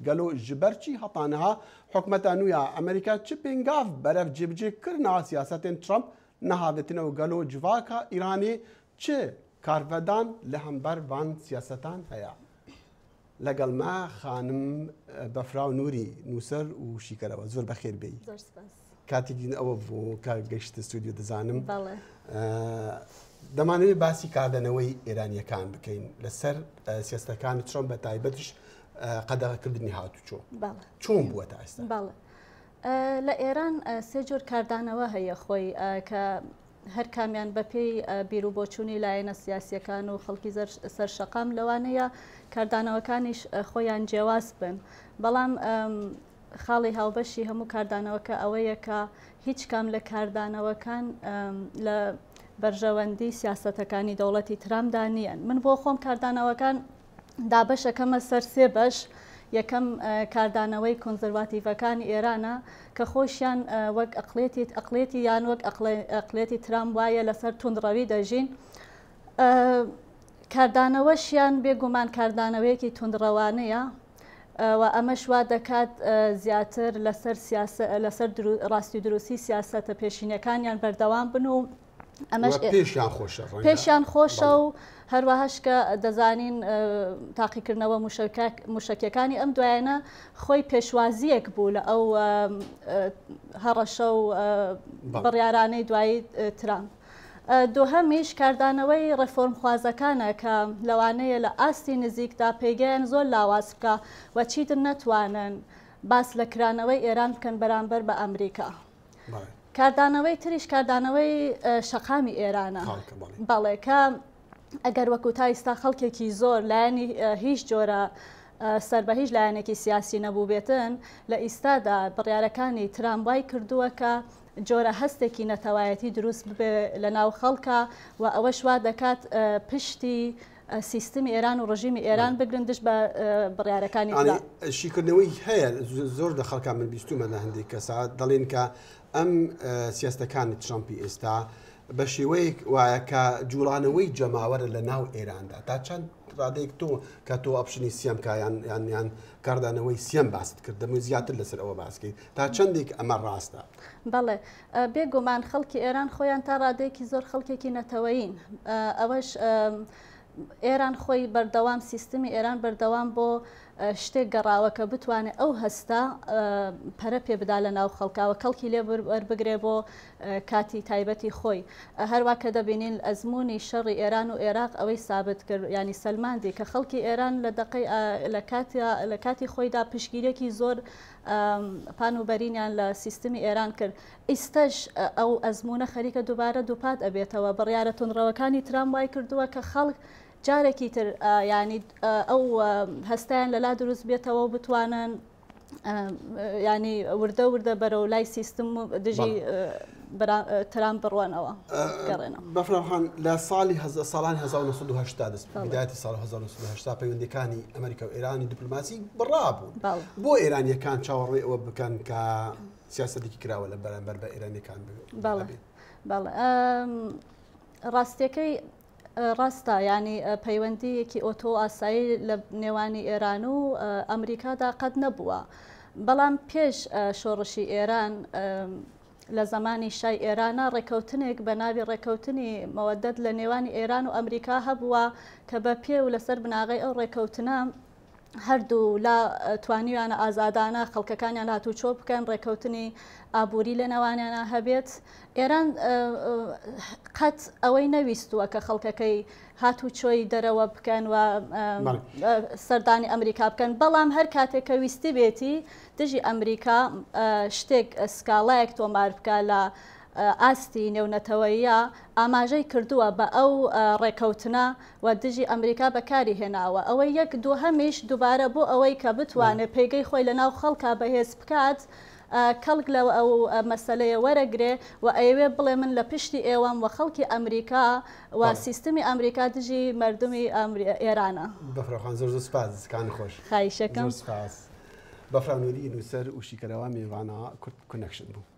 گەلۆ ژ بەر چی هەتا نها حکومەتا نوویا ئەمریکا چ پێنگاڤ بەرەڤ جێبجێ کرنا سیاسەتێن ترەمپ نەهاڤێتنە و گەلۆ جڤاکا ئیرانێ چ کارڤەدان لە هەمبەر ڤان سیاسەتان هەیە؟ لەگەڵ مە خانم بەفراو نوری نووسەر و شیکەرەوە زۆر بەخێر بێی. زۆر سپاس. کاتێکی ئەوە بوو کە گەیشتە ستودیۆ دەزانم. دەمانەوێت باسی کاردانەوەی ئێرانیەکان بکەین لەسەر سیاستەکانی ترۆم بە تایبەتش قەدەغەکردنی هاتوچۆ چۆن بووە تا ئێستا؟ لە ئێران سێ جۆر کاردانەوە هەیە خۆی کە هەر کامیان بە پێی بیر و بۆچوونی لایەنە سیاسییەکان و خەڵکی سەر شەقام لەوانەیە کاردانەوەکانیش خۆیان جیاواز بن بەڵام خاڵی هاوبەشی هەموو کاردانەوەکە ئەوەیە کە هیچ کام لە کاردانەوەکان لە بەرژەوەندی سیاسەتەکانی دەوڵەتی ترامدا نییەن. من بۆ خۆم کاردانەوەکان دابەشەکەمە سەر سێ بەش، یەکەم کاردانەوەی کۆنزەرڤاتیڤەکانی ئێرانە کە خۆشیان وەک ئەقڵێتی ئەقڵێتی یان وەک ئەقڵێتی ترامپ وایە لەسەر توندڕەوی دەژین. کاردانەوەشیان بێگومان کاردانەوەیەکی توندڕەوانەیە و ئەمەش وا دەکات زیاتر لەسەر لەسەر ڕاستی دروستی سیاسەتە پێشینەکانیان بەردەوام بن و ئەمەش پێشیان خۆشە پێشیان خۆشە و هەروەهاش کە دەزانین تاقیکردنەوە موشەکیەکانی ئەم دوایەنە خۆی پێشوازیەک بوو لە ئەو هەڕەشە و بڕیارانەی دوایی ترامپ. دووهەمیش کاردانەوەی ڕێفۆرمخوازەکانە کە لەوانەیە لە ئاستی نزیکدا پێگەیان زۆر لاواز بکا و چیتر نەتوانن باس لە کرانەوەی ئێران بکەن بەرامبەر بە ئەمریکا. کاردانەوەی تریش کاردانەوەی شەقامی ئێرانە بەڵێ کە ئەگەر وەکو تا ئیستا خەڵکێکی زۆر لایەنی هیچ جۆرە سەر بە هیچ لایەنێکی سیاسی نەبووبێتن لە ئیستادا بڕیارەکانی ترامپ وای کردووە کە جۆرە هەستێکی نەتەوایەتی دروست ببێ لە ناو خەڵکە و ئەوەش وا دەکات پشتی سیستمی ئێران و ڕژیمی ئێران بگرن دژ بە بڕیارەکانی ترامپ. شیکردنەوەی هەیە زۆر لە خەڵکان من بیستومە لە هەندێک کەسا دەڵێن کە ئەم سیاستەکانی ترامپی ئێستا بە شێوەیەک وایە کە جوڵانەوەی جەماوەرە لە ناو ئێراندا تا چەند ڕادەیەک تۆ کە تۆ ئۆپشنی سیەم کا یان یان یان کاردانەوەی سیەم باست کرد دەمەوێت زیاتر لەسەر ئەوە باسکەیت تا چەندێک ئەمە ڕاستە؟ بەڵێ بێگومان خەڵکی ئێران خۆیان تا ڕادەیەکی زۆر خەڵکێکی نەتەوەیین ئەوەش ئێران خۆی بەردەوام سیستمی ئێران بەردەوام بۆ شتێک گەڕاوە کە بتوانێت ئەو هەستە پەرە پێ بدا لە ناو خەڵکاوە کەڵکی لێ وەربگرێ بۆ کاتی تایبەتی خۆی هەروا کە دەبینین ئەزمموی شەڕی ئێران و عێراق ئەوەی سابت کرد ینی سەلماندی کە خەڵکی ئێران لە دقەی لە کاتی لە کاتی خۆیدا پشگیرێکی زۆر پان و بەرینیان لە سیستمی ئێران کرد، ئیستەش ئەو ئەزموونە خەریکە دووبارە دووپات ئەبێتەوە، بڕیارە توندڕەوەکانی ترامپ وای کردووە کە خەڵک جارێکی تر یانی ئەو هەستەیان لەلا دروست بێتەوە و بتوانن ینی وردە وردە بەرەو لای سیستم و دژی ترامپ بڕۆنەوە. بەفراوخان لە ساڵی ساڵانی 1970 دەست بدایەتی ساڵ 1970 پەیوەندیەکانی ئەمریکا و ئێرانی دیپلۆماسی بڕابوون بۆ ئێرانیەکان چاوەڕێ ئەوە بکەن کە سیاسەتێکی کراوە لە بەرامبەر بە ئێرانیەکان بەڵێ ڕاستیەکەی ڕاستە ینی پەیوەندیەکی ئۆتۆ ئاسایی لە نێوانی ئێران و ئەمریکادا قەت نەبووە بەڵام پێش شۆڕشی ئێران لە زەمانی شای ئێرانا ڕێکەوتنێک بە ناوی ڕێکەوتنی مەوەدەت لە نێوانی ئێران و ئەمریکا هەبووە کە بە پێ و لەسەر بناغەی ئەو ڕێکەوتنە هەردوو لا توانیویانە ئازادانە خەڵکەکانیان هاتوچۆ بکەن ڕێکەوتنی ئابووری لە نێوانیانە هەبێت ئێران قەت ئەوەی نەویستووە کە خەڵکەکەی هاتوچۆی دەرەوە بکەن و سەردانی ئەمریکا بکەن، بەڵام هەر کاتێک کە ویستبێتی دژی ئەمریکا شتێک سکاڵایەک تۆمار بکا لە ئاستی نێونەتەوەییا ئاماژەی کردووە بە ئەو ڕێکەوتنە و دژی ئەمریکا بەکاری هێناوە ئەوە یەک دووهەمیش دووبارە بۆ ئەوەی کە بتوانێت پێگەی خۆی لەناو خەڵکا بەهێز بکات کەڵک لە ئەو مەسەلەیە وەرەگرێ و ئەیەوێ بڵێ من لە پشتی ئێوەم و خەڵکی ئەمریکا و سیستمی ئەمریکا دژی مەردومی ئێرانە. بەفرا خان زۆر زۆر سپاس دەستەکانت خۆش. خواهیشەکەم. زۆر سپاس. بەفرا نوری نووسەر و شیکەرەوە مێوانا کورد کونەکشن بوو.